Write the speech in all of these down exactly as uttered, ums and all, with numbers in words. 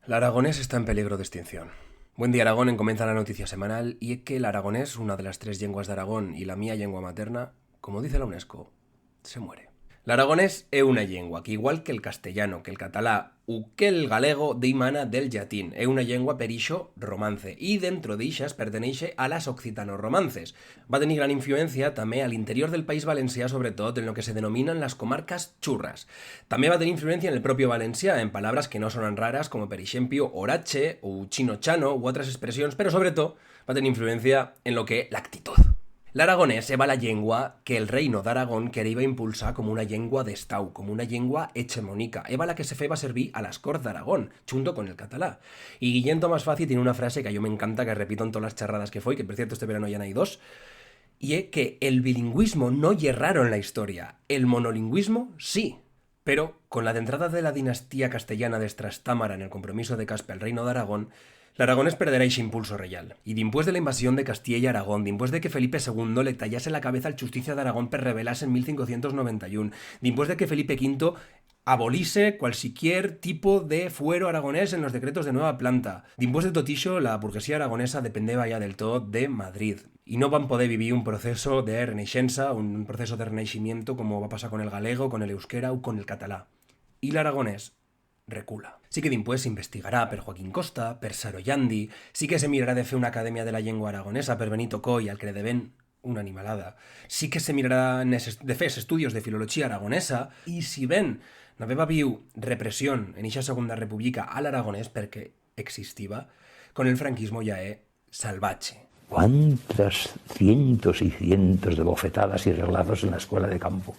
L'aragonés está en peligro d'extinción. Buen Día Aragón encomienza la noticia semanal y é que l'aragonés, una de las tres llenguas d'Aragón y la mía llengua materna, como dice la UNESCO, se muere. L'aragonés é una llengua que, igual que el castellano, que el catalá u que el galego, dimana del llatín. É una llengua per ixo romance y, dentro d'ixas, perteneixe a las occitano-romances. Va tenir gran influencia tamé a l'interior del País Valencià, sobre tot en lo que se denominan las comarcas churras. Tamé va tenir influencia en el propio valencià, en palabras que no sonan raras, como per eixempio orache u chino-chano u otras expresions, pero sobre tot va tenir influencia en lo que l'actitud. L'aragonés eba la llengua que el Reino d'Aragón quereiba impulsar como una llengua d'estau, como una llengua hegemonica. Eba la que se feba servir a las Corts d'Aragón, chunto con el catalá. Y Guillén Tomás Faci tiene una frase que a yo m'encanta, que repito en todas las charradas que foi, que, per cierto, este verano ya n'hai dos, y é que el bilingüismo no ye raro en la historia, el monolingüismo sí. Pero, con la dentrada de la dinastía castellana d'es Trastámara en el compromiso de Caspe al Reino d'Aragón, l'aragonés perderá ixe impulso reyal. Y dimpués de la invasión de Castiella y Aragón, dimpués de que Felipe segundo le tallase la cabeza al Chusticia d'Aragón per rebelar-se en mil cincocientos noventa y un, dimpués de que Felipe quinto abolise cualsiquier tipo de fuero aragonés en los decretos de nueva planta, dimpués de tot ixo, la burguesía aragonesa dependeba ya del tot de Madrid. Y no van poder vivir un proceso de renaixença, un proceso de renaiximiento como va pasar con el galego, con el euskera u con el catalá. Y l'aragonés recula. Sí que dimpués s'investigará per Joaquín Costa, per Saroyandi, sí que se mirará de fer una academia de la llengua aragonesa per Benito Coy, al que le deben una animalada. Sí que se mirará n'es est-, de fer es estudios de filolochía aragonesa, y si ben no habeba habiu represión en ixa Segunda Republica a l'aragonés, perque existiba, con el franquismo ya é salvache. ¿Cuántas cientos y cientos de bofetadas y reglazos en la escuela de campo?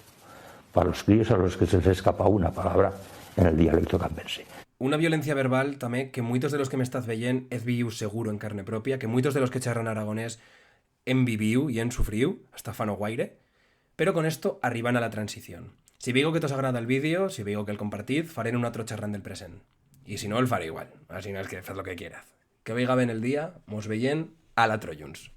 Para los críos a los que se les escapa una palabra en el dialecto campense. Una violencia verbal tamé que muitos de los que m'estaz veyent hez viviu seguro en carne propia, que muitos de los que charran aragonés hem viviu y hem sufriu, hasta fa no guaire, pero con esto arriban a la transición. Si veigo que tos agrada el vídeo, si veigo que el compartiz, farén un atro charrán del present. Y si no, el faré igual, asinas que faz lo que quieraz. Que veiga ben el día, mos veyem a l'atro lluns.